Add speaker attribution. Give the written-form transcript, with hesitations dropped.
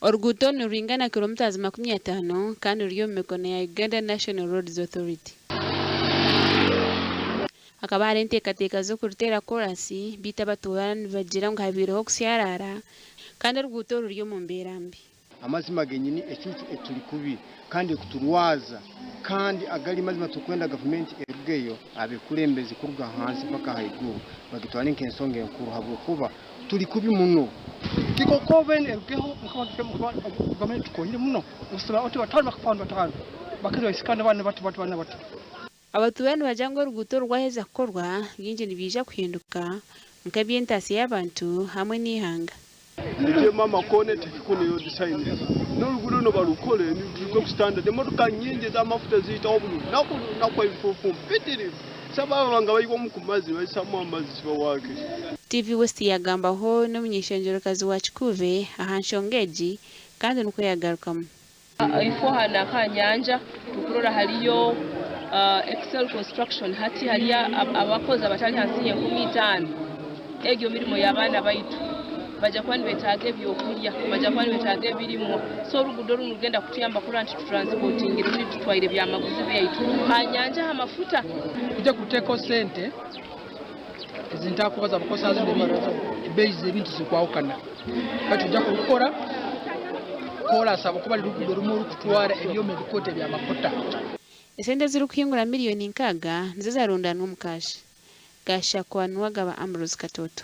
Speaker 1: Oruguuto oru nirwingana kilomitazi 50 kandi ruri omu mikono ya Uganda National Roads Authority. Hakaba hariho enteekateeka z'okuruteera koorasi beitu abatuura nibagira ngu habaireho okusyaraara kandi oruguuto oru ruri omu mbeera mbi.
Speaker 2: Amazima genyini ecuucu eturi kubi kandi ekuturwaza kandi agari mazima turikwenda gavumenti erugeyo abekurembezi kuruga ahansi mpaka ahaiguru bagitware nk'ensonga enkuru habwokuba turi kubi muno.
Speaker 3: Kikokobe erugeho gavumenti etukonyire muno
Speaker 1: Abatuura nibagira ngu oruguuto oru rwaheza kukorwa, bingi nibiija kuhinduka nk'eby'entaasya y'abantu hamwe n'eihanga.
Speaker 4: Nitema amakoona etekeko ne road signs n'oruguudo runo barukore nirugwe ku standard emotoka nyingi ez'amafuta zihitaho buri runaku buri runaku enfuufu mpitirivu so baaba nga baihwamu ku mazi bahisamu amazi kiba waake.
Speaker 1: TV West yagambaho n'omuny'eishengyerokazi wa Kikuube aha nshonga egi kandi nikwo yagarukamu.
Speaker 5: Ifo hanu aha nyanja tukurora hariyo Excel construction hati hariyo abakozi abatari hansi y'enkumi itano egyo mirimo y'abaana baitu baija kuba nibetaaga ebyokurya baija kuba nibetaaga ebirimwa so oruguudo runu nirugenda kutuyamba kurora nti tutransportingire rundi tutwaire ebyamaguzi byaitu aha nyanja aha mafuta.
Speaker 3: Twija kuteekaho sente ezi ntakubaza ahabw'okuba saaha zinu ebeeyi z'ebintu zirikwahukana. Baitu twija kurukora koorasi ahabw'okuba ruri ruguudo rumwe orurikutwara ebyoma ebikooto eby'amafuta.
Speaker 1: Esente ezirikuhingura miriyoni nkaaga nizo zarundanwa omu kaashi. Gashakwa Nuwagaba Ambrose Katoto.